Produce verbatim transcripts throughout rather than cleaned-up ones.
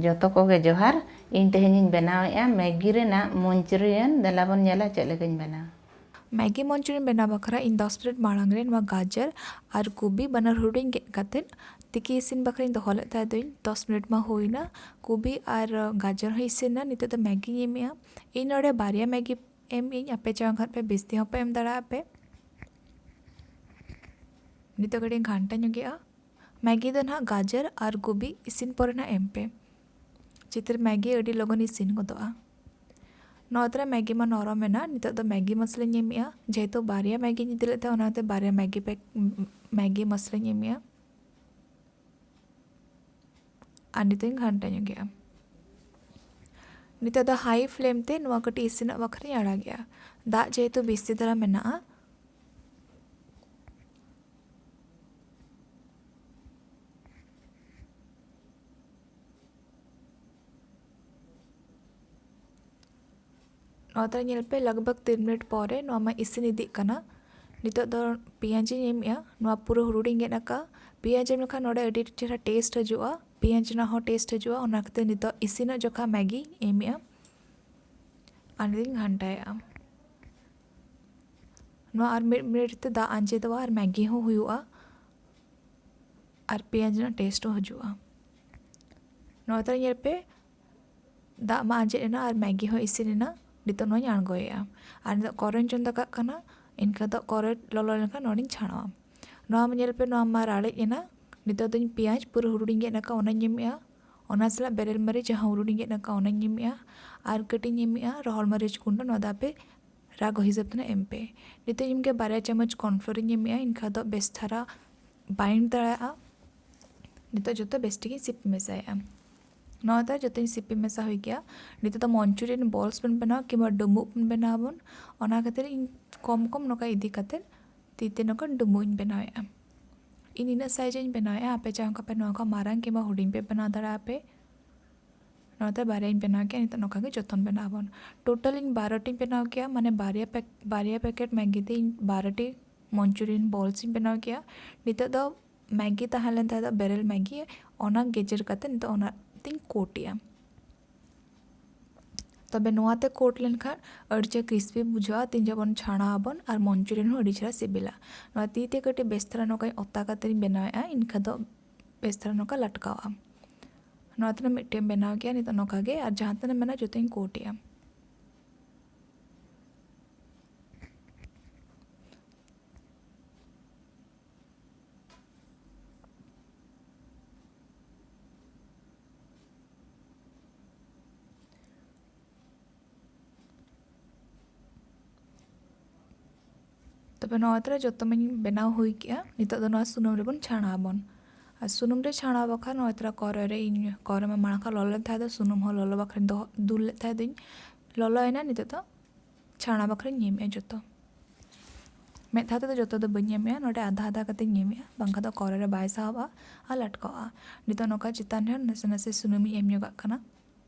ᱡᱚᱛᱚ ᱠᱚᱜᱮ ᱡᱚᱦᱟᱨ᱾ ᱤᱧ ᱛᱮᱦᱮᱧᱤᱧ ᱵᱮᱱᱟᱣᱮᱫᱼᱟ ᱢᱮᱜᱤ ᱨᱮᱱᱟᱜ ᱢᱚᱧᱪᱩᱨᱤᱭᱟᱱ᱾ ᱫᱮᱞᱟ ᱵᱚᱱ ᱧᱮᱞᱟ ᱪᱮᱫ ᱞᱮᱠᱟᱧ ᱵᱮᱱᱟᱣᱟ᱾ ᱢᱮᱜᱤ ᱢᱚᱧᱪᱩᱨᱤᱭᱟᱱ ᱵᱮᱱᱟᱣ ᱵᱟᱠᱷᱨᱟ ᱤᱧ ᱫᱚᱥ ᱢᱤᱱᱤᱴ ᱢᱟᱲᱟᱝ ᱨᱮ ᱱᱚᱣᱟ ᱜᱟᱡᱚᱨ ᱟᱨ ᱠᱚᱵᱤ ᱵᱟᱱᱟᱨ ᱦᱩᱰᱤᱧ ᱜᱮᱫ ᱠᱟᱛᱮᱫ ᱛᱤᱠᱤ ᱤᱥᱤᱱ ᱵᱟᱠᱷᱨᱟᱧ ᱫᱚᱦᱚ ᱞᱮᱫ ᱛᱟᱦᱮᱸ ᱫᱚᱧ᱾ ᱫᱚᱥ ᱢᱤᱱᱤᱴ ᱢᱟ ᱦᱩᱭᱱᱟ, ᱠᱚᱵᱤ ᱟᱨ ᱜᱟᱡᱚᱨ ᱦᱚᱸ ᱤᱥᱤᱱ ᱮᱱᱟ᱾ ᱱᱤᱛᱚᱜ ᱫᱚ ᱢᱮᱜᱤᱧ ᱮᱢᱮᱜᱼᱟ᱾ ᱤᱧ ᱱᱚᱰᱮ ᱵᱟᱨᱭᱟ ᱢᱮᱜᱤ ᱮᱢ ᱤᱧ, ᱟᱯᱮ ᱪᱟᱦᱟᱣ ᱠᱷᱟᱱ ᱯᱮ ᱵᱮᱥᱤ ᱦᱚᱸᱯᱮ ᱮᱢ ᱫᱟᱲᱮᱭᱟᱜᱼᱟ ᱯᱮ᱾ ᱱᱤᱛᱚᱜ ᱠᱟᱹᱴᱤᱡ ᱤᱧ ᱜᱷᱟᱱᱴᱟ ᱧᱚᱜᱮᱜᱼᱟ᱾ ᱢᱮᱜᱤ ᱫᱚ ᱱᱟᱦᱟᱜ ᱜᱟᱡᱚᱨ ᱟᱨ ᱜᱳᱵᱤ ᱤᱥᱤᱱ ᱯᱚᱨᱮ ᱱᱟᱦᱟᱜ ᱮᱢ ᱯᱮ᱾ ᱪᱤᱛᱟᱹᱨ ᱢᱮᱜᱤ ᱟᱹᱰᱤ ᱞᱚᱜᱚᱱ ᱤᱥᱤᱱ ᱜᱚᱫᱚᱜᱼᱟ᱾ ᱱᱚᱣᱟ ᱛᱚᱨᱟ ᱢᱮᱜᱤ ᱢᱟ ᱱᱚᱨᱚᱢ ᱮᱱᱟ, ᱱᱤᱛᱚᱜ ᱫᱚ ᱢᱮᱜᱤ ᱢᱚᱥᱞᱟᱧ ᱮᱢᱮᱜᱼᱟ᱾ ᱡᱮᱦᱮᱛᱩ ᱵᱟᱨᱭᱟ ᱢᱮᱜᱤᱧ ᱤᱫᱤ ᱞᱮᱫ ᱛᱟᱦᱮᱸ, ᱚᱱᱟᱛᱮ ᱵᱟᱨᱭᱟ ᱢᱮᱜᱤ ᱯᱮᱠ, ᱢᱮᱜᱤ ᱢᱚᱥᱞᱟᱧ ᱮᱢᱮᱜᱼᱟ᱾ ᱟᱨ ᱱᱤᱛᱚᱜ ᱤᱧ ᱜᱷᱟᱱᱴᱟ ᱧᱚᱜᱮᱜᱼᱟ᱾ ᱱᱤᱛᱚᱜ ᱫᱚ ᱦᱟᱭ ᱯᱷᱞᱮᱢ ᱛᱮ ᱱᱚᱣᱟ ᱠᱟᱹᱴᱤᱡ ᱤᱥᱤᱱᱚᱜ ᱵᱟᱠᱷᱨᱟᱧ ᱟᱲᱟᱜᱮᱜᱼᱟ᱾ ᱫᱟᱜ ᱡᱮᱦᱮᱛᱩ ᱵᱮᱥᱤ ᱫᱷᱟᱨᱟ ᱢᱮᱱᱟᱜᱼᱟ, ᱱᱚᱣᱟ ᱛᱟᱦᱞᱮ ᱧᱮᱞ ᱯᱮ, ᱞᱟᱜᱽ ᱵᱷᱟᱜᱽ ᱛᱤᱱ ᱢᱤᱱᱤᱴ ᱯᱚᱨᱮ ᱱᱚᱣᱟ ᱢᱟ ᱤᱥᱤᱱ ᱤᱫᱤᱜ ᱠᱟᱱᱟ᱾ ᱱᱤᱛᱚᱜ ᱫᱚ ᱯᱮᱸᱭᱟᱡᱽ ᱤᱧ ᱮᱢᱮᱜᱼᱟ᱾ ᱱᱚᱣᱟ ᱯᱩᱨᱟᱹ ᱦᱩᱲᱩᱲᱤᱧ ᱜᱮᱫ ᱟᱠᱟᱫᱼᱟ᱾ ᱯᱮᱸᱭᱟᱡᱽ ᱮᱢ ᱞᱮᱠᱷᱟᱱ ᱱᱚᱰᱮ ᱟᱹᱰᱤ ᱪᱮᱦᱨᱟ ᱴᱮᱥᱴ ᱦᱤᱡᱩᱜᱼᱟ, ᱯᱮᱸᱭᱟᱡᱽ ᱨᱮᱱᱟᱜ ᱦᱚᱸ ᱴᱮᱥᱴ ᱦᱤᱡᱩᱜᱼᱟ᱾ ᱚᱱᱟ ᱠᱷᱟᱹᱛᱤᱨ ᱱᱤᱛᱚᱜ ᱤᱥᱤᱱᱚᱜ ᱡᱚᱠᱷᱟ ᱢᱮᱜᱤ ᱮᱢᱮᱜᱼᱟ᱾ ᱟᱨ ᱱᱤᱛᱚᱜ ᱤᱧ ᱜᱷᱟᱱᱴᱟᱭᱮᱜᱼᱟ᱾ ᱱᱚᱣᱟ ᱟᱨ ᱢᱤᱫ ᱢᱤᱱᱤᱴ ᱛᱮ ᱫᱟᱜ ᱟᱸᱡᱮᱫᱚᱜᱼᱟ ᱟᱨ ᱢᱮᱜᱤ ᱦᱚᱸ ᱦᱩᱭᱩᱜᱼᱟ ᱟᱨ ᱯᱮᱸᱭᱟᱡᱽ ᱨᱮᱱᱟᱜ ᱴᱮᱥᱴ ᱦᱚᱸ ᱦᱤᱡᱩᱜᱼᱟ᱾ ᱱᱚᱣᱟ ᱛᱟᱦᱞᱮ ᱧᱮᱞ ᱯᱮ, ᱫᱟᱜ ᱢᱟ ᱟᱸᱡᱮᱫ ᱮᱱᱟ ᱟᱨ ᱢᱮᱜᱤ ᱦᱚᱸ ᱤᱥᱤᱱ ᱮᱱᱟ᱾ ᱱᱤᱛᱚᱜ ᱱᱚᱣᱟᱧ ᱟᱬᱜᱚᱭᱮᱜᱼᱟ᱾ ᱟᱨ ᱱᱤᱛᱚᱜ ᱠᱚᱨᱮᱧ ᱪᱚᱸᱫᱟ ᱠᱟᱜ ᱠᱟᱱᱟ᱾ ᱮᱱᱠᱷᱟᱱ ᱫᱚ ᱠᱚᱨᱮ ᱞᱚᱞᱚ ᱞᱮᱱᱠᱷᱟᱱ ᱱᱚᱣᱟᱧ ᱪᱷᱟᱲᱟᱣᱟ᱾ ᱱᱚᱣᱟ ᱢᱟ ᱧᱮᱞ ᱯᱮ, ᱱᱚᱣᱟ ᱢᱟ ᱨᱟᱲᱮᱡ ᱮᱱᱟ᱾ ᱱᱤᱛᱚᱜ ᱫᱚᱧ ᱯᱮᱸᱭᱟᱡᱽ ᱯᱩᱨᱟᱹ ᱦᱩᱰᱩᱲᱤᱧ ᱜᱮᱫ ᱟᱠᱟᱫ, ᱚᱱᱟᱧ ᱮᱢᱮᱜᱼᱟ᱾ ᱚᱱᱟ ᱥᱟᱞᱟᱜ ᱵᱮᱨᱮᱞ ᱢᱟᱹᱨᱤᱪ ᱡᱟᱦᱟᱸ ᱦᱩᱰᱩᱲᱤᱧ ᱜᱮᱫ ᱟᱠᱟᱫ, ᱚᱱᱟᱧ ᱮᱢᱮᱜᱼᱟ᱾ ᱟᱨ ᱠᱟᱹᱴᱤᱡ ᱤᱧ ᱮᱢᱮᱜᱼᱟ ᱨᱚᱦᱚᱲ ᱢᱟᱹᱨᱤᱪ ᱜᱩᱸᱰᱟᱹ᱾ ᱱᱚᱣᱟ ᱫᱚ ᱟᱯᱮ ᱨᱟᱜᱽ ᱦᱤᱥᱟᱹᱵ ᱛᱮ ᱱᱟᱜ ᱮᱢ ᱯᱮ᱾ ᱱᱤᱛᱚᱜ ᱤᱧ ᱜᱮ ᱵᱟᱨᱭᱟ ᱪᱟᱢᱚᱪ cornflour ᱤᱧ ᱮᱢᱮᱜᱼᱟ, ᱮᱱᱠᱷᱟᱱ ᱫᱚ ᱵᱮᱥ ᱫᱷᱟᱨᱟ ᱵᱟᱭᱤᱱᱰ ᱫᱟᱲᱮᱭᱟᱜᱼᱟ᱾ ᱱᱤᱛᱚᱜ ᱡᱚᱛᱚ ᱵᱮᱥ ᱴᱷᱤᱠ ᱤᱧ ᱥᱤᱯᱤ ᱢᱮᱥᱟᱭᱮᱜᱼᱟ᱾ ᱱᱚᱣᱟ ᱫᱚ ᱡᱚᱛᱚᱧ ᱥᱤᱯᱤ ᱢᱮᱥᱟ ᱦᱩᱭ ᱠᱮᱜᱼᱟ᱾ ᱱᱤᱛᱚᱜ ᱫᱚ ᱢᱚᱧᱪᱩᱨᱤᱭᱟᱱ ᱵᱚᱞᱥ ᱵᱚᱱ ᱵᱮᱱᱟᱣᱟ ᱠᱤᱝᱵᱟ ᱰᱩᱢᱵᱩᱜ ᱵᱚᱱ ᱵᱮᱱᱟᱣ ᱟᱵᱚᱱ᱾ ᱚᱱᱟ ᱠᱷᱟᱹᱛᱤᱨ ᱤᱧ ᱠᱚᱢ ᱠᱚᱢ ᱱᱚᱝᱠᱟ ᱤᱫᱤ ᱠᱟᱛᱮᱫ ᱛᱤ ᱛᱮ ᱱᱚᱝᱠᱟ ᱰᱩᱢᱵᱩᱜ ᱤᱧ ᱵᱮᱱᱟᱣᱮᱜᱼᱟ᱾ ᱤᱧ ᱱᱤᱱᱟᱹᱜ ᱥᱟᱭᱤᱡ ᱤᱧ ᱵᱮᱱᱟᱣᱮᱜᱼᱟ, ᱟᱯᱮ ᱪᱟᱦᱚ ᱠᱷᱟᱱ ᱯᱮ ᱱᱚᱣᱟ ᱠᱷᱚᱱ ᱢᱟᱨᱟᱝ ᱠᱤᱝᱵᱟ ᱦᱩᱰᱤᱧ ᱯᱮ ᱵᱮᱱᱟᱣ ᱫᱟᱲᱮᱭᱟᱜᱼᱟ ᱯᱮ᱾ ᱱᱚᱣᱟᱛᱮ ᱵᱟᱨᱭᱟᱧ ᱵᱮᱱᱟᱣ ᱠᱮᱜᱼᱟ᱾ ᱱᱤᱛᱚᱜ ᱱᱚᱝᱠᱟ ᱜᱮ ᱡᱚᱛᱚᱱ ᱵᱮᱱᱟᱣ ᱟᱵᱚᱱ᱾ ᱴᱳᱴᱟᱞ ᱤᱧ ᱵᱟᱨᱚᱴᱤᱧ ᱵᱮᱱᱟᱣ ᱠᱮᱜᱼᱟ, ᱢᱟᱱᱮ ᱵᱟᱨᱭᱟ ᱯᱮᱠ-, ᱵᱟᱨᱭᱟ ᱯᱮᱠᱮᱴ ᱢᱮᱜᱤ ᱛᱮ ᱤᱧ ᱵᱟᱨᱚᱴᱤ ᱢᱚᱧᱪᱩᱨᱤᱭᱟᱱ ᱵᱚᱞᱥ ᱤᱧ ᱵᱮᱱᱟᱣ ᱠᱮᱜᱼᱟ᱾ ᱱᱤᱛᱚᱜ ᱫᱚ ᱢᱮᱜᱤ ᱛᱟᱦᱮᱸ ᱞᱮᱱ ᱛᱟᱦᱮᱸ ᱫᱚ ᱵᱮᱨᱮᱞ ᱢᱮᱜᱤ, ᱚᱱᱟ ᱜᱮᱡᱮᱨ ᱠᱟᱛᱮ ᱱᱤᱛᱚᱜ ᱚᱱᱟ ᱛᱤᱧ ᱠᱳᱴ ᱮᱜᱼᱟ᱾ ᱛᱚᱵᱮ ᱱᱚᱣᱟᱛᱮ ᱠᱳᱴ ᱞᱮᱱᱠᱷᱟᱱ ᱟᱹᱰᱤ ᱪᱮᱦᱨᱟ ᱠᱨᱤᱥᱯᱤ ᱵᱩᱡᱷᱟᱹᱜᱼᱟ, ᱛᱤᱱ ᱡᱚᱠᱷᱚᱱ ᱵᱚᱱ ᱪᱷᱟᱲᱟᱣ ᱟᱵᱚᱱ, ᱟᱨ ᱢᱚᱧᱪᱩᱨᱤᱭᱟᱱ ᱦᱚᱸ ᱟᱹᱰᱤ ᱪᱮᱦᱨᱟ ᱥᱤᱵᱤᱞᱟ᱾ ᱱᱚᱣᱟ ᱛᱤ ᱛᱮ ᱠᱟᱹᱴᱤᱡ ᱵᱮᱥ ᱫᱷᱟᱨᱟ ᱱᱚᱝᱠᱟᱧ ᱚᱛᱟ ᱠᱟᱛᱮᱧ ᱵᱮᱱᱟᱣᱮᱫᱼᱟ, ᱤᱱᱠᱷᱟᱱ ᱫᱚ ᱵᱮᱥ ᱫᱷᱟᱨᱟ ᱱᱚᱝᱠᱟ ᱞᱟᱴᱠᱟᱣᱜᱼᱟ᱾ ᱱᱚᱣᱟ ᱛᱤᱱᱟᱹᱜ ᱢᱤᱫᱴᱮᱱ ᱵᱮᱱᱟᱣ ᱠᱮᱜᱼᱟ, ᱱᱤᱛᱚᱜ ᱱᱚᱝᱠᱟ ᱜᱮ ᱟᱨ ᱡᱟᱦᱟᱸ ᱛᱤᱱᱟᱹᱜ ᱢᱮᱱᱟᱜᱼᱟ ᱡᱚᱛᱚᱧ ᱠᱳᱴ ᱮᱜᱼᱟ᱾ ᱛᱚᱵᱮ ᱱᱚᱣᱟ ᱛᱟᱞᱮ ᱡᱚᱛᱚ ᱢᱟᱧ ᱵᱮᱱᱟᱣ ᱦᱩᱭ ᱠᱮᱜᱼᱟ᱾ ᱱᱤᱛᱚᱜ ᱫᱚ ᱱᱚᱣᱟ ᱥᱩᱱᱩᱢ ᱨᱮᱵᱚᱱ ᱪᱷᱟᱬᱟᱣ ᱟᱵᱚᱱ᱾ ᱟᱨ ᱥᱩᱱᱩᱢ ᱨᱮ ᱪᱷᱟᱬᱟᱣ ᱵᱟᱠᱷᱨᱟ ᱱᱚᱣᱟ ᱛᱟᱞᱮ ᱠᱚᱨᱮ ᱨᱮ ᱤᱧ ᱠᱚᱨᱮ ᱢᱟ ᱢᱟᱲᱟᱝ ᱠᱷᱚᱱ ᱞᱚᱞᱚ ᱞᱮᱱ ᱛᱟᱦᱮᱸ ᱫᱚ, ᱥᱩᱱᱩᱢ ᱦᱚᱸ ᱞᱚᱞᱚ ᱵᱟᱠᱷᱨᱟᱧ ᱫᱚᱦᱚ, ᱫᱩᱞ ᱞᱮᱫ ᱛᱟᱦᱮᱸ ᱫᱚᱧ᱾ ᱞᱚᱞᱚᱭᱮᱱᱟ, ᱱᱤᱛᱚᱜ ᱫᱚ ᱪᱷᱟᱬᱟ ᱵᱟᱠᱷᱨᱟᱧ ᱧᱮᱢᱮᱜᱼᱟ ᱡᱚᱛᱚ᱾ ᱢᱤᱫ ᱫᱷᱟᱣ ᱛᱮᱫᱚ ᱡᱚᱛᱚ ᱫᱚ ᱵᱟᱹᱧ ᱧᱮᱢᱮᱜᱼᱟ, ᱱᱚᱰᱮ ᱟᱫᱷᱟ ᱟᱫᱷᱟ ᱠᱟᱛᱮᱧ ᱧᱮᱢᱮᱜᱼᱟ, ᱵᱟᱝᱠᱷᱟᱱ ᱫᱚ ᱠᱚᱨᱮ ᱨᱮ ᱵᱟᱭ ᱥᱟᱦᱚᱵᱼᱟ ᱟᱨ ᱞᱟᱴᱠᱟᱜᱼᱟ᱾ ᱱᱤᱛᱚᱜ ᱱᱚᱝᱠᱟ ᱪᱮᱛᱟᱱ ᱨᱮ ᱱᱟᱥᱮ ᱱᱟᱥᱮ ᱥᱩᱱᱩᱢᱤᱧ ᱮᱢ ᱧᱚᱜᱟᱜ ᱠᱟᱱᱟ᱾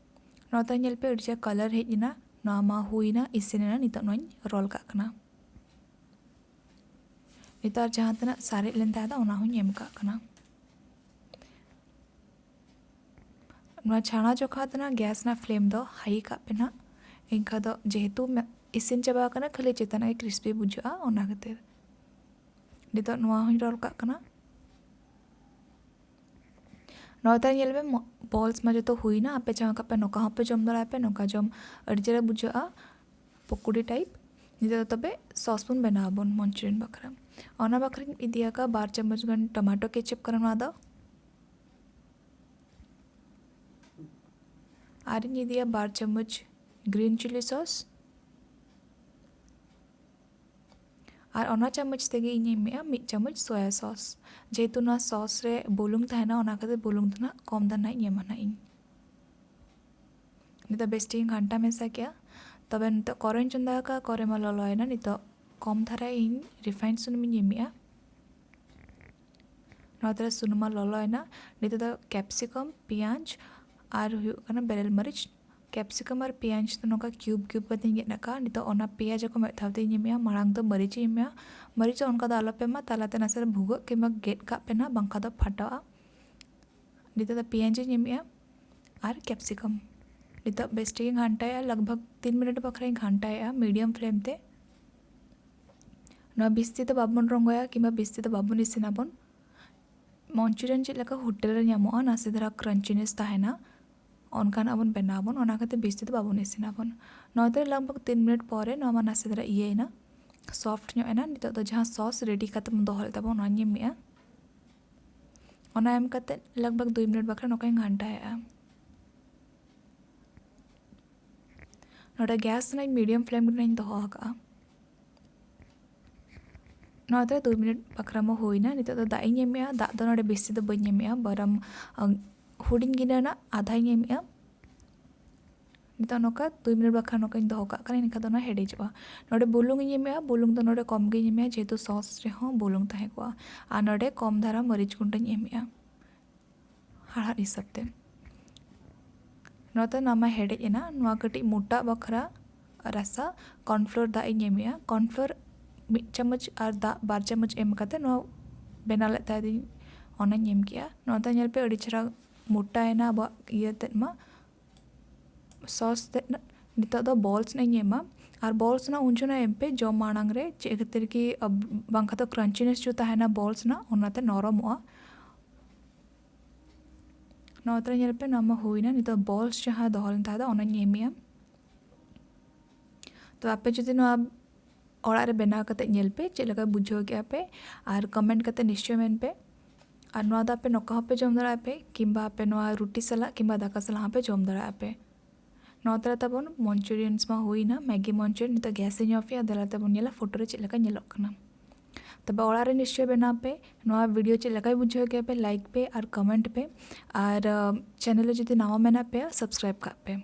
ᱱᱚᱣᱟ ᱛᱟᱞᱮ ᱧᱮᱞ ᱯᱮ, ᱟᱹᱰᱤ ᱪᱮᱦᱨᱟ ᱠᱟᱞᱟᱨ ᱦᱮᱡ ᱮᱱᱟ᱾ ᱱᱚᱣᱟ ᱢᱟ ᱦᱩᱭᱱᱟ, ᱤᱥᱤᱱ ᱮᱱᱟ᱾ ᱱᱤᱛᱚᱜ ᱱᱚᱣᱟᱧ ᱨᱳᱞ ᱠᱟᱜ ᱠᱟᱱᱟ᱾ ᱱᱤᱛᱚᱜ ᱡᱟᱦᱟᱸ ᱛᱤᱱᱟᱹᱜ ᱥᱟᱨᱮᱡ ᱞᱮᱱ ᱛᱟᱦᱮᱸ ᱫᱚ, ᱚᱱᱟ ᱦᱚᱸᱧ ᱮᱢ ᱠᱟᱜ ᱠᱟᱱᱟ᱾ ᱱᱚᱣᱟ ᱪᱷᱟᱬᱟ ᱡᱚᱠᱷᱟ ᱫᱚ ᱱᱟᱜ ᱜᱮᱥ ᱨᱮᱱᱟᱜ ᱯᱷᱞᱮᱢ ᱫᱚ ᱦᱟᱭ ᱠᱟᱜ ᱯᱮ ᱱᱟᱜ᱾ ᱮᱱᱠᱷᱟᱱ ᱫᱚ ᱡᱮᱦᱮᱛᱩ ᱢᱮ-, ᱤᱥᱤᱱ ᱪᱟᱵᱟ ᱟᱠᱟᱱᱟ, ᱠᱷᱟᱹᱞᱤ ᱪᱮᱛᱟᱱ ᱜᱮ ᱠᱨᱤᱥᱯᱤ ᱵᱩᱡᱷᱟᱹᱜᱼᱟ, ᱚᱱᱟ ᱠᱷᱟᱹᱛᱤᱨ᱾ ᱱᱤᱛᱚᱜ ᱱᱚᱣᱟ ᱦᱚᱸᱧ ᱨᱳᱞ ᱠᱟᱜ ᱠᱟᱱᱟ᱾ ᱱᱚᱣᱟ ᱛᱟᱞᱮ ᱧᱮᱞ ᱢᱮ, ᱢᱚ-, ᱵᱚᱞᱥ ᱢᱟ ᱡᱚᱛᱚ ᱦᱩᱭᱱᱟ᱾ ᱟᱯᱮ ᱡᱟᱦᱟᱸ ᱞᱮᱠᱟ ᱯᱮ ᱱᱚᱝᱠᱟ ᱦᱚᱸᱯᱮ ᱡᱚᱢ ᱫᱟᱲᱮᱭᱟᱜᱼᱟ ᱯᱮ, ᱱᱚᱝᱠᱟ ᱡᱚᱢ ᱟᱹᱰᱤ ᱪᱮᱦᱨᱟ ᱵᱩᱡᱷᱟᱹᱜᱼᱟ, ᱯᱚᱠᱳᱲᱤ ᱴᱟᱭᱤᱯ᱾ ᱱᱤᱛᱚᱜ ᱫᱚ ᱛᱚᱵᱮ ᱥᱚᱥ ᱵᱚᱱ ᱵᱮᱱᱟᱣ ᱟᱵᱚᱱ ᱢᱚᱧᱪᱩᱨᱤᱭᱟᱱ ᱵᱟᱠᱷᱨᱟ᱾ ᱚᱱᱟ ᱵᱟᱠᱷᱨᱟᱧ ᱤᱫᱤ ᱟᱠᱟᱫ ᱵᱟᱨ ᱪᱟᱢᱚᱪ ᱜᱟᱱ ᱴᱚᱢᱟᱴᱳ ᱠᱮᱪᱟᱯ ᱠᱟᱱᱟ ᱱᱚᱣᱟ ᱫᱚ᱾ ᱟᱨᱤᱧ ᱤᱫᱤᱭᱟ ᱵᱟᱨ ᱪᱟᱢᱚᱪ ᱜᱨᱤᱱ ᱪᱤᱞᱤ ᱥᱚᱥ᱾ ᱟᱨ ᱚᱱᱟ ᱪᱟᱢᱚᱪ ᱛᱮᱜᱮ ᱤᱧ ᱮᱢᱮᱜᱼᱟ ᱢᱤᱫ ᱪᱟᱢᱚᱪ ᱥᱚᱭᱟ ᱥᱚᱥ᱾ ᱡᱮᱦᱮᱛᱩ ᱱᱚᱣᱟ ᱥᱚᱥ ᱨᱮ ᱵᱩᱞᱩᱝ ᱛᱟᱦᱮᱱᱟ, ᱚᱱᱟ ᱠᱷᱟᱹᱛᱤᱨ ᱵᱩᱞᱩᱝ ᱫᱚ ᱱᱟᱜ ᱠᱚᱢ ᱫᱷᱟᱨᱟ ᱱᱟᱜ ᱤᱧ ᱮᱢᱟ ᱱᱟᱜ ᱤᱧ᱾ ᱱᱤᱛᱚᱜ ᱵᱮᱥ ᱴᱷᱤᱠ ᱤᱧ ᱜᱷᱟᱱᱴᱟ ᱢᱮᱥᱟ ᱠᱮᱜᱼᱟ᱾ ᱛᱚᱵᱮ ᱱᱤᱛᱚᱜ ᱠᱚᱨᱮᱧ ᱪᱚᱸᱫᱟ ᱟᱠᱟᱫᱼᱟ, ᱠᱚᱨᱮ ᱢᱟ ᱞᱚᱞᱚᱭᱮᱱᱟ᱾ ᱱᱤᱛᱚᱜ ᱠᱚᱢ ᱫᱷᱟᱨᱟ ᱤᱧ ᱨᱤᱯᱷᱟᱭᱤᱱᱰ ᱥᱩᱱᱩᱢᱤᱧ ᱮᱢᱮᱜᱼᱟ᱾ ᱱᱚᱣᱟ ᱛᱟᱞᱮ ᱥᱩᱱᱩᱢ ᱢᱟ ᱞᱚᱞᱚᱭᱮᱱᱟ᱾ ᱱᱤᱛᱚᱜ ᱫᱚ ᱠᱮᱯᱥᱤᱠᱟᱢ, ᱯᱮᱸᱭᱟᱡᱽ ᱟᱨ ᱦᱩᱭᱩᱜ ᱠᱟᱱᱟ ᱵᱮᱨᱮᱞ ᱢᱟᱹᱨᱤᱪ᱾ ᱠᱮᱯᱥᱤᱠᱟᱢ ᱟᱨ ᱯᱮᱸᱭᱟᱡᱽ ᱫᱚ ᱱᱚᱝᱠᱟ ᱠᱤᱭᱩᱵᱽ ᱠᱤᱭᱩᱵᱽ ᱠᱟᱛᱮᱧ ᱜᱮᱫ ᱟᱠᱟᱫᱼᱟ᱾ ᱱᱤᱛᱚᱜ ᱚᱱᱟ ᱯᱮᱸᱭᱟᱡᱽ ᱠᱚ ᱢᱤᱫ ᱫᱷᱟᱣ ᱛᱮᱧ ᱮᱢᱮᱜᱼᱟ᱾ ᱢᱟᱲᱟᱝ ᱫᱚ ᱢᱟᱹᱨᱤᱪ ᱤᱧ ᱮᱢᱮᱜᱼᱟ᱾ ᱢᱟᱹᱨᱤᱪ ᱫᱚ ᱚᱱᱠᱟ ᱫᱚ ᱟᱞᱚᱯᱮ ᱮᱢᱟ, ᱛᱟᱞᱟᱛᱮ ᱱᱟᱥᱮ ᱵᱷᱩᱜᱟᱹᱜ ᱠᱤᱝᱵᱟ ᱜᱮᱫ ᱠᱟᱜ ᱯᱮ ᱱᱟᱜ, ᱵᱟᱝᱠᱷᱟᱱ ᱫᱚ ᱯᱷᱟᱴᱟᱜᱼᱟ᱾ ᱱᱤᱛᱚᱜ ᱫᱚ ᱯᱮᱸᱭᱟᱡᱽ ᱤᱧ ᱮᱢᱮᱜᱼᱟ᱾ ᱟᱨ ᱠᱮᱯᱥᱤᱠᱟᱢ᱾ ᱱᱤᱛᱚᱜ ᱵᱮᱥ ᱴᱷᱤᱠ ᱤᱧ ᱜᱷᱟᱱᱴᱟᱭᱮᱜᱼᱟ, ᱞᱟᱜᱽ ᱵᱷᱟᱜᱽ ᱛᱤᱱ ᱢᱤᱱᱤᱴ ᱵᱟᱠᱷᱨᱟᱧ ᱜᱷᱟᱱᱴᱟᱭᱮᱜᱼᱟ ᱢᱤᱰᱤᱭᱟᱢ ᱯᱷᱞᱮᱢ ᱛᱮ᱾ ᱱᱚᱣᱟ ᱵᱤᱥᱛᱤ ᱫᱚ ᱵᱟᱵᱚᱱ ᱨᱚᱸᱜᱚᱭᱟ ᱠᱤᱝᱵᱟ ᱵᱤᱥᱛᱤ ᱫᱚ ᱵᱟᱵᱚᱱ ᱤᱥᱤᱱᱟᱵᱚᱱ᱾ ᱢᱚᱧᱪᱩᱨᱤᱭᱟᱱ ᱪᱮᱫ ᱞᱮᱠᱟ ᱦᱳᱴᱮᱞ ᱨᱮ ᱧᱟᱢᱚᱜᱼᱟ, ᱱᱟᱥᱮ ᱫᱷᱟᱨᱟ ᱠᱨᱟᱧᱪᱤᱱᱮᱥ ᱛᱟᱦᱮᱱᱟ, ᱚᱱᱠᱟᱱᱟᱜ ᱵᱚᱱ ᱵᱮᱱᱟᱣ ᱟᱵᱚᱱ, ᱚᱱᱟ ᱠᱷᱟᱹᱛᱤᱨ ᱵᱤᱥᱛᱤ ᱫᱚ ᱵᱟᱵᱚᱱ ᱤᱥᱤᱱᱟᱵᱚᱱ᱾ ᱱᱚᱣᱟ ᱛᱮ ᱞᱟᱜᱽ ᱵᱷᱟᱜᱽ ᱛᱤᱱ ᱢᱤᱱᱤᱴ ᱯᱚᱨᱮ ᱱᱚᱣᱟ ᱢᱟ ᱱᱟᱥᱮ ᱫᱷᱟᱨᱟ ᱤᱭᱟᱹᱭᱮᱱᱟ, ᱥᱚᱯᱷᱴ ᱧᱚᱜ ᱮᱱᱟ᱾ ᱱᱤᱛᱚᱜ ᱫᱚ ᱡᱟᱦᱟᱸ ᱥᱚᱥ ᱨᱮᱰᱤ ᱠᱟᱛᱮ ᱵᱚᱱ ᱫᱚᱦᱚ ᱞᱮᱫ ᱛᱟᱵᱚᱱ, ᱚᱱᱟᱧ ᱮᱢᱮᱜᱼᱟ᱾ ᱚᱱᱟ ᱮᱢ ᱠᱟᱛᱮ ᱞᱟᱜᱽ ᱵᱷᱟᱜᱽ ᱫᱩᱭ ᱢᱤᱱᱤᱴ ᱵᱟᱠᱷᱨᱟ ᱱᱚᱝᱠᱟᱧ ᱜᱷᱟᱱᱴᱟᱭᱮᱜᱼᱟ᱾ ᱱᱚᱰᱮ ᱜᱮᱥ ᱨᱮᱱᱟᱜ ᱢᱤᱰᱤᱭᱟᱢ ᱯᱷᱞᱮᱢ ᱨᱮᱧ ᱫᱚᱦᱚ ᱟᱠᱟᱫᱼᱟ᱾ ᱱᱚᱣᱟ ᱫᱚ ᱫᱩᱭ ᱢᱤᱱᱤᱴ ᱵᱟᱠᱷᱨᱟ ᱢᱟ ᱦᱩᱭᱱᱟ᱾ ᱱᱤᱛᱚᱜ ᱫᱚ ᱫᱟᱜ ᱤᱧ ᱮᱢᱮᱜᱼᱟ᱾ ᱫᱟᱜ ᱫᱚ ᱱᱚᱰᱮ ᱵᱮᱥᱤ ᱫᱚ ᱵᱟᱹᱧ ᱮᱢᱮᱜᱼᱟ, ᱵᱚᱨᱚᱝ, ᱟᱸ, ᱦᱩᱰᱤᱧ ᱜᱤᱱᱟᱹ ᱨᱮᱱᱟᱜ ᱟᱫᱷᱟᱧ ᱮᱢᱮᱜᱼᱟ᱾ ᱱᱤᱛᱚᱜ ᱱᱚᱝᱠᱟ ᱫᱩᱭ ᱢᱤᱱᱤᱴ ᱵᱟᱠᱷᱨᱟ ᱱᱚᱝᱠᱟᱧ ᱫᱚᱦᱚ ᱠᱟᱜ ᱠᱟᱱᱟ, ᱮᱱᱠᱷᱟᱱ ᱫᱚ ᱚᱱᱟ ᱦᱮᱰᱮᱡᱚᱜᱼᱟ᱾ ᱱᱚᱰᱮ ᱵᱩᱞᱩᱝ ᱤᱧ ᱮᱢᱮᱜᱼᱟ, ᱵᱩᱞᱩᱝ ᱫᱚ ᱱᱚᱰᱮ ᱠᱚᱢ ᱜᱤᱧ ᱮᱢᱮᱜᱼᱟ, ᱡᱮᱦᱮᱛᱩ ᱥᱚᱥ ᱨᱮᱦᱚᱸ ᱵᱩᱞᱩᱝ ᱛᱟᱦᱮᱸ ᱠᱚᱜᱼᱟ᱾ ᱟᱨ ᱱᱚᱰᱮ ᱠᱚᱢ ᱫᱷᱟᱨᱟ ᱢᱟᱹᱨᱤᱪ ᱜᱩᱸᱰᱟᱹᱧ ᱮᱢᱮᱜᱼᱟ᱾ ᱦᱟᱲᱦᱟᱫ ᱦᱤᱥᱟᱹᱵ ᱛᱮ᱾ ᱱᱚᱣᱟ ᱛᱟᱭᱱᱚᱢ ᱢᱟ ᱦᱮᱰᱮᱡ ᱮᱱᱟ᱾ ᱱᱚᱣᱟ ᱠᱟᱹᱴᱤᱡ ᱢᱚᱴᱟᱜ ᱵᱟᱠᱷᱨᱟ ᱨᱟᱥᱟ ᱠᱚᱨᱱᱯᱷᱞᱳᱨ ᱫᱟᱜ ᱤᱧ ᱮᱢᱮᱜᱼᱟ᱾ ᱠᱚᱨᱱᱯᱷᱞᱳᱨ ᱢᱤᱫ ᱪᱟᱢᱚᱪ ᱟᱨ ᱫᱟᱜ ᱵᱟᱨ ᱪᱟᱢᱚᱪ ᱮᱢ ᱠᱟᱛᱮ ᱱᱚᱣᱟ ᱵᱮᱱᱟᱣ ᱞᱮᱫ ᱛᱟᱦᱮᱸᱫᱤᱧ, ᱚᱱᱟᱧ ᱮᱢ ᱠᱮᱜᱼᱟ᱾ ᱱᱚᱣᱟ ᱛᱟᱭ ᱧᱮᱞ ᱯᱮ, ᱟᱹᱰᱤ ᱪᱮᱦᱨᱟ ᱢᱚᱴᱟᱭᱮᱱᱟ ᱟᱵᱚᱣᱟᱜ ᱤᱭᱟᱹ ᱛᱮᱫ ᱢᱟ, ᱥᱚᱥ ᱛᱮᱫ᱾ ᱱᱤᱛᱚᱜ ᱫᱚ ᱵᱚᱞᱥ ᱤᱧ ᱮᱢᱟ, ᱟᱨ ᱵᱚᱞᱥ ᱨᱮᱱᱟᱜ ᱩᱱ ᱡᱚᱠᱷᱚᱱ ᱮᱢ ᱯᱮ ᱡᱚᱢ ᱢᱟᱲᱟᱝ ᱨᱮ, ᱪᱮᱫ ᱠᱷᱟᱹᱛᱤᱨ ᱠᱤ, ᱟᱵ-, ᱵᱟᱝᱠᱷᱟᱱ ᱫᱚ ᱠᱨᱟᱧᱪᱤᱱᱮᱥ ᱡᱩ ᱛᱟᱦᱮᱱᱟ ᱵᱚᱞᱥ ᱨᱮᱱᱟᱜ, ᱚᱱᱟᱛᱮ ᱱᱚᱨᱚᱢᱚᱜᱼᱟ᱾ ᱱᱚᱣᱟ ᱛᱟᱦᱞᱮ ᱧᱮᱞ ᱯᱮ, ᱱᱚᱣᱟ ᱢᱟ ᱦᱩᱭᱱᱟ᱾ ᱱᱤᱛᱚᱜ ᱵᱚᱞᱥ ᱡᱟᱦᱟᱸ ᱫᱚᱦᱚ ᱞᱮᱱ ᱛᱟᱦᱮᱸ ᱫᱚ, ᱚᱱᱟᱧ ᱮᱢᱮᱜᱼᱟ᱾ ᱛᱚ ᱟᱯᱮ ᱡᱩᱫᱤ ᱱᱚᱣᱟ ᱚᱲᱟᱜ ᱨᱮ ᱵᱮᱱᱟᱣ ᱠᱟᱛᱮ ᱧᱮᱞ ᱯᱮ, ᱪᱮᱫ ᱞᱮᱠᱟ ᱵᱩᱡᱷᱟᱹᱣ ᱠᱮᱜᱼᱟ ᱯᱮ, ᱟᱨ ᱠᱚᱢᱮᱱᱴ ᱠᱟᱛᱮ ᱱᱤᱥᱪᱚᱭ ᱢᱮᱱ ᱯᱮ᱾ ᱟᱨ ᱱᱚᱣᱟ ᱫᱚ ᱟᱯᱮ ᱱᱚᱝᱠᱟ ᱦᱚᱸᱯᱮ ᱡᱚᱢ ᱫᱟᱲᱮᱭᱟᱜᱼᱟ ᱯᱮ, ᱠᱤᱝᱵᱟ ᱟᱯᱮ ᱱᱚᱣᱟ ᱨᱩᱴᱤ ᱥᱟᱞᱟᱜ ᱠᱤᱝᱵᱟ ᱫᱟᱠᱟ ᱥᱟᱞᱟᱜ ᱦᱚᱸᱯᱮ ᱡᱚᱢ ᱫᱟᱲᱮᱭᱟᱜᱼᱟ ᱯᱮ᱾ ᱱᱚᱣᱟ ᱛᱟᱦᱞᱮ ᱛᱟᱵᱚᱱ ᱢᱚᱧᱪᱩᱨᱤᱭᱟᱱᱥ ᱢᱟ ᱦᱩᱭᱱᱟ, ᱢᱮᱜᱤ ᱢᱚᱧᱪᱩᱨᱤᱭᱟᱱ᱾ ᱱᱤᱛᱚᱜ ᱜᱮᱥ ᱤᱧ ᱚᱯᱷ ᱮᱜᱼᱟ, ᱫᱮᱞᱟ ᱛᱮᱵᱚᱱ ᱧᱮᱞᱟ ᱯᱷᱳᱴᱳ ᱨᱮ ᱪᱮᱫ ᱞᱮᱠᱟ ᱧᱮᱞᱚᱜ ᱠᱟᱱᱟ᱾ ᱛᱚᱵᱮ ᱚᱲᱟᱜ ᱨᱮ ᱱᱤᱥᱪᱚᱭ ᱵᱮᱱᱟᱣ ᱯᱮ᱾ ᱱᱚᱣᱟ ᱵᱷᱤᱰᱤᱭᱳ ᱪᱮᱫ ᱞᱮᱠᱟᱭ ᱵᱩᱡᱷᱟᱹᱣ ᱠᱮᱜᱼᱟ ᱯᱮ, ᱞᱟᱭᱤᱠ ᱯᱮ ᱟᱨ ᱠᱚᱢᱮᱱᱴ ᱯᱮ᱾ ᱟᱨ, ᱟᱸ, ᱪᱮᱱᱮᱞ ᱨᱮ ᱡᱩᱫᱤ ᱱᱟᱣᱟ ᱢᱮᱱᱟᱜ ᱯᱮᱭᱟ, ᱥᱟᱵᱥᱠᱨᱟᱭᱤᱵ ᱠᱟᱜ ᱯᱮ᱾